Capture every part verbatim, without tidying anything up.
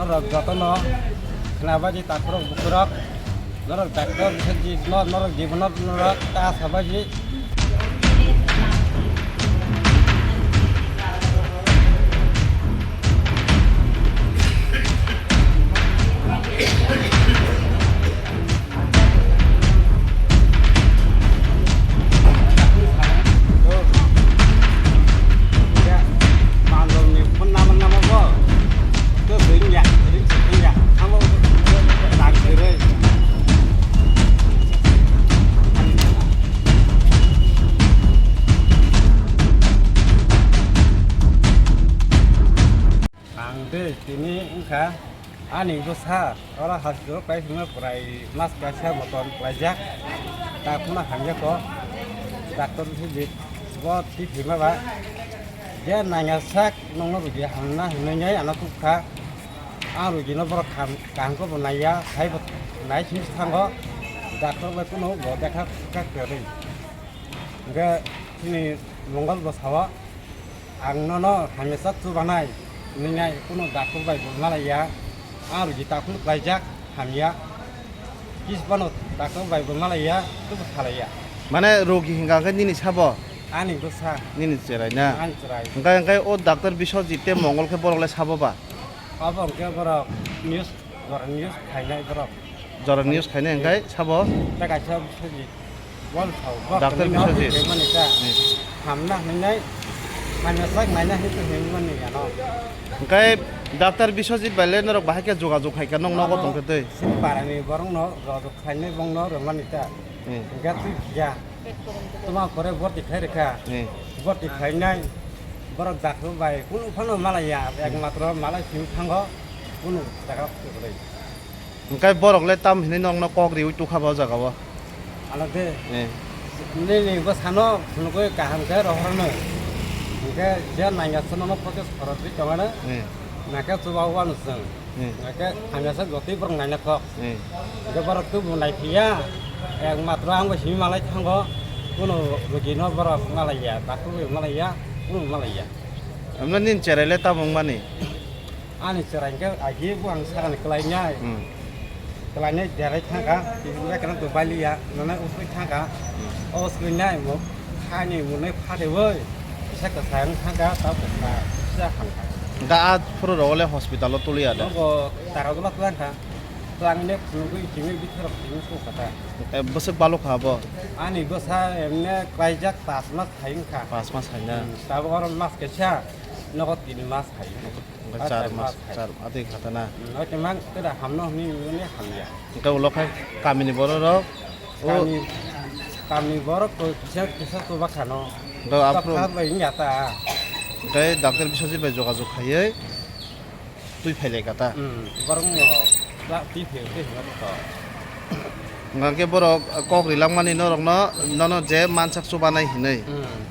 Norok jotono khnabaji takhurok bukhurok, norok doctor biswajit no, norok jibono norok ta sabaji. Ang de tini wngkha ani bwsa oro hospital kai singno prai mas kaisa motom klaijak, ta phano hamya kok doctor se je bo twi thwima ba je nangya sak nongno rwdi hamna hinwi nai ano tukha. Ang rwdino borok kaham kaham khe bo naiya, sai bo nai simi thango doctor bai phano bo dekha kha kwrwi. Hwnkhe chini Mongol bo sao, ang nono hamya sak chubanai hinwi nai, kuno doctor bai bo malaiya, ang rwdi takhuk klaijak hamya, kis phano doctor bai bo malaiya, teibo salaiya. Mane rogi hingka khe nini sabo? Ani bwsa. Nini cherai na? Ani cherai. Hingka hingke o doctor Biswajit tei Mongol khe borok le sabo ba? Abo hingke borok news, jora news khainai borok. Jora news khainai hingke sabo? Tei kaisa Biswajit. Bol sao, bol Doctor khainai Biswajit. Khaimani ta. Hmm. Hamna hinai, hamya sak naina hinwi hinmani ano. Hingke doctor Biswajit bai le norok bahai khe jogajog khaikha, nok nogo tongkhe tei. Sini parani borok no jogajog khainai bong no rwmani ta. Hmm. Hingke twi ya. Tuma pore borti khai rikha. Hmm. Borti khainai borok dakhu bai kunu phano malaiya, ekmatro malai simi thango kunu jaga kwrwi. Hingke borok le tam hinui nokno kok riui tukha bo jaga o. Ano de. Eh. Nini bwsano phunugui kaham khe rohorno. Hingke je nangya sano no poke sorotwi tongano. Eh. Nake chuba wano chwng. Hmm. Hingke hamya sak jotoi borok naina kok. Hmm. Hingke borok tubu naiphiya, ekmatro ang bai simi malai thango, kuno rugino borok malaiya, takhuk bai malaiya, kuno malaiya. Amno nini cherai le tamo wngmani? Ani cherai hingke agi bo ang sakani kwlainai. Hmm. Kwlainai derai thangkha, tini bai kana to bailiya, nana usui thangkha. Hmm. O swinai mo, hani mo nai phate woi, kisa kwsang thangkha, tamo kwsang, kisa hamkha. Hingke a phuru rok le hospital o tuliya da? Nogo Tara dula twlang kha. Twlang ne phunugui kimi bithorok kimi sukha ta. Eh, bwswk balok kha bo? Ani bwsa emne klaijak pas mas hai wngkha. Pas mas hai na? Hmm, tabuk oro mas kaisa, nogo tini mas hai. Hingke char mas, char, atwi kha ta na? Hmm, oke mang tera hamno hwnwi hwnwi hamya. Hingke ulo khai kamini borok rok, o kami, kami borok kisa, kisa chuba khano. Do aphuru kha bai wngya ta. Hingke doctor Biswajit bai jogajog khaiwi twi phailai kha ta. Hmm, borok no ba twi phai, twi phai to. Hingke borok kok rilangmani norokno, nono je mansak chubanai hinwi. Hmm.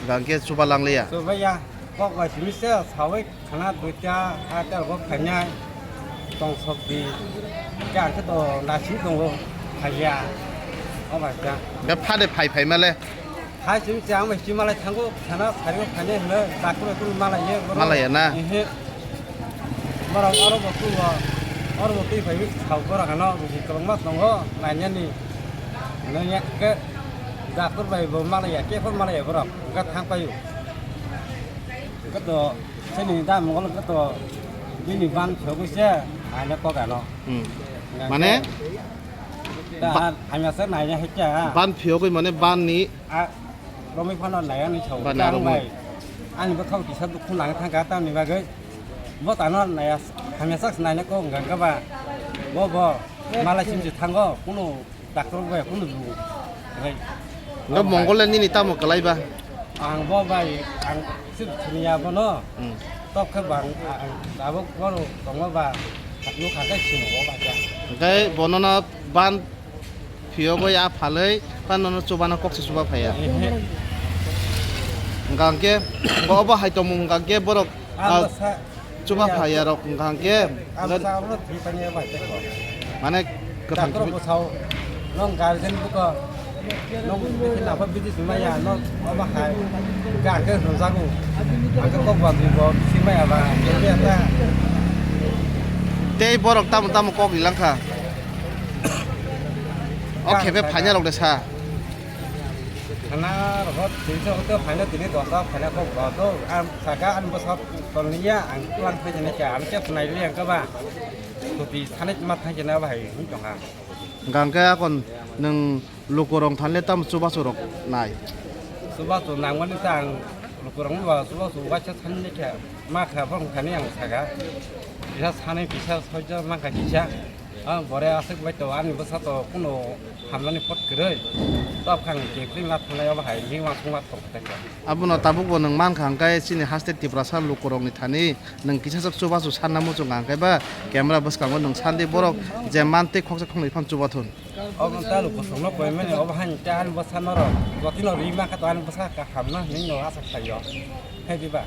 Hingke chuba langliya. Chubaiya, kok bai simi se sawi khana duita, a tel bo khainai, tong sok di. Hingke ang khe to nasing tongo, khaiya. O bai ta. Hingke phade phai phai male. Hai simi se ang bai sima lai thango, khana sari o khainai hwno, dakhu bai kunu malai ye, borok. Malaiya na? Ehe. Borok oro bo tuo, oro bo twi phaiwi sao borok ano, buji kwbangma tongo, nainani. Nangya khe doctor bai bo malaiya, khe phano malaiya borok, hingke thang paio. Hingke to, sini da Mongol hingke to, bini ban phiyogwi se, aina kok ano. Hmm. Hingke mane? Da, hamya se naina hai kya. Ban phiyogwi mane ban ni A, romwi phano naiya ni sao. Bana romwi. Bai. Ani bwkhao kisa dukhu nang thangkha tamni bagwi. Bo tano naiya, hamya sak naina kok hwnkha khe ba. Bo, bo, malai simsi thango, kunu doctor bai, kunu bu. Bai. Nga Mongol le nini tamo kwlai ba? Ang bo bai, ang sip siniya bono. Hmm. Tok khe bang, ang, ang tabuk bono tongo ba, nukha khe sino bo ba khe. Hingke bono no ban phiyogwi a phalwi phano no chubana kok se chuba phaiya. Ehe. Hingka hingke bo obo hai tongmung hingka hingke borok, ah, ah, bwsa chuba phaiya rok hingka hingke. Ah, bwsa abono thwi tangya bai tei kok. Mane kwthang doctor thwi- bwsao, nong guardian buko, nong bisi napa bisi simaya, nong obo hai hingka hingke hwnjago. Hingke kok ba bibo simaya ba, hingke ta. Tei borok tamo tamo kok rilangkha. O khepe phaina rok de sa. Khana rok tisa hote phaina tini dosa phaina kok ba to ang saka ang bwsa tolniya ang tulang phaina kya ang kya phnai liya ang kaba. Suti sanit ma phaina bahai hin tongha. Gangke akon nwng lukurok thanle tamo chubachu rok nai. Chubachu nangmani ta ang lukurok ba chubachu waisa sanle khe ma kha bong thani ang saga. Kisa sanai kisa soijo ma kha kisa. Ang bore aswk bai to ani bwsa to kuno hamnani pot kwrwi. Tok khang kepri ma thanai obo hai ni ma sung ma tok thai. Abono tabuk bo nwng man kha hwnkhe chini haste Tiprasa lukurokni thani nwng kisa sak chubachu sanna muchung kha hwnkhe ba camera bwskango nwng sandi borok je man tei khoksa khoknwi phano chubathun. Obo ta lukurok no koi mani obo han ta ani bwsa norok jotino ri ma kha to ani bwsa kaham no hinwi no asa khlaio. Hai diba?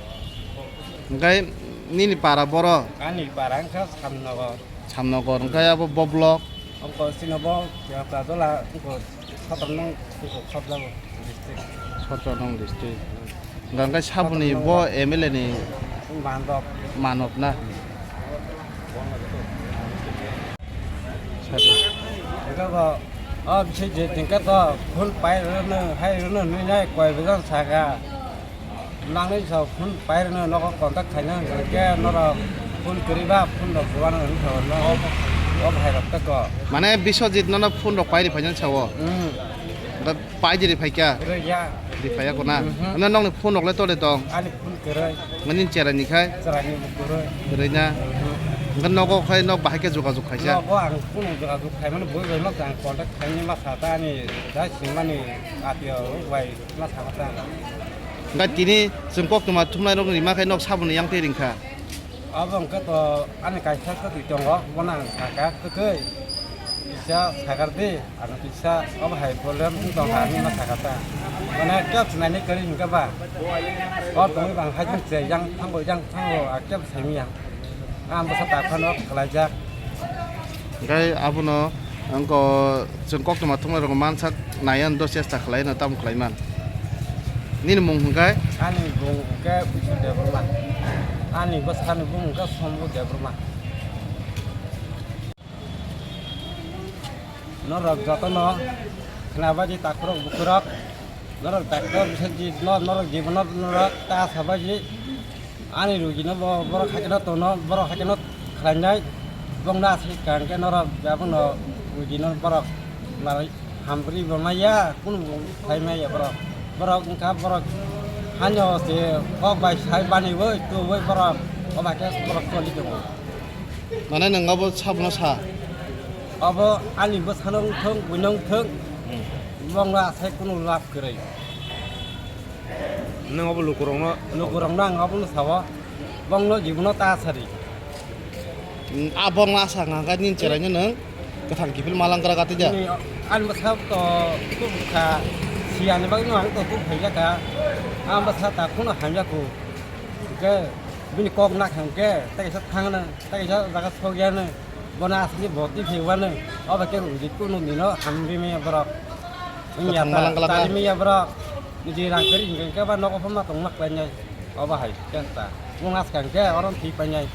Hwnkhe nini para boro? Ani para wngkha Samnogor. Samnogor, hwnkhe abo bo block? Ongko sino bo, ya, Prajola, ongko Satarnong, ongko Khabjago district. Satarnong district. Hwnkhe, hwnkhe saboni bo M L A ni Manop. Manop na? Sabi. Hwnkhe bo, o bisi je tingka to phone pai rwno, hai rwno nui nai koi bejon saka. Nangni sa phone pairwno nogo contact khaina hwnkhe norok phone kwrwi ba phone rok buwano hwnwi sago no o bhai rok tei ko. Mane Biswajit nono phone rok pairi phaina sao. Hmm. Da paidi ri phaikya. Rwya. Ri phaiya kona. Mhm. Ano nokni phone rok le tole tong. Ani phone kwrwi. Mani cherai ni khai. Cherai ni bo kwrwi. Kwrwi na. Mhm. Hwnkhe nogo khai nok bahai khe jogajog khaisa. Nogo ang phone jogajog khaimani boi bai nok ang contact khaini ma sa ta ani dai singmani atio bai. Ma sama ta. Hwnkhe tini chwng koktwma thumnairokni rima khe nok saboni yang tei ringkha. Abo hwnkhe to ani kaisa kwtwi tongo, bono ang sakha kwtwi. Kisa sakar di, ang kisa obo hai problem wng tongkha hinwi ma sakha ta. Mane kebo swnaina kwrwi hwnkhe ba. O tongwi bang hai jang che, yang thango, yang thango, a kebo saimanya. Ang bwsa ta phano khlaijak. Hwnkhe abono wngkha chwng koktwma thumnairokno mansak naiya hwnwi chesta khlaino tamo khlaiman. Nini mung hwnkhe? Ani mung hwnkhe Bisu Debbarma. Ani bwsani mung hwnkhe Sombu Debbarma. Norok jotono khnabaidi takhurok bukhurok. Norok doctor bisajit no, norok jibono norok ta sabaidi. Ani rugino bo, borok haikhe no tono, borok haikhe no khlainai. Bongno aswk kaham khe norok abono rugino borok nai hambrwi bo maya, kunu bo sai maya borok. Borok wngkha borok hanyo se kok bai sai baniwi tuwi borok, obo khe borok choli tongo. Mane nwng abo sabono sa? Abo ani bwsano wngthok, buino wngthok, hmm, bongno asai kunu lab kwrwi. Nwng abo lukurokno? Lukurokno ang abono sao, bongno jibono ta sari. Hmm, a bongno asa wngkha khe nini cheraino nwng kwthang kiphil malang kwrak atija? Nini ani bwsa to tubukha, siyani bagwino ang to tubukha, ang bwsa ta kheno hamya kho. Hwnkhe bini kok nakha hwnkhe tei kaisa thangna, tei kaisa jaga sokya hwnwi, bono aswkhe bo twi phaiwano, obo khe rwdi kunu nino hamri maya borok. Wngya ta, malang kwlak chari maya borok, niji rang kwrwi hwnkhe ba nogo phano tongma khlainai, obo hai khe ta. Wng askha hwnkhe oro thwi painai.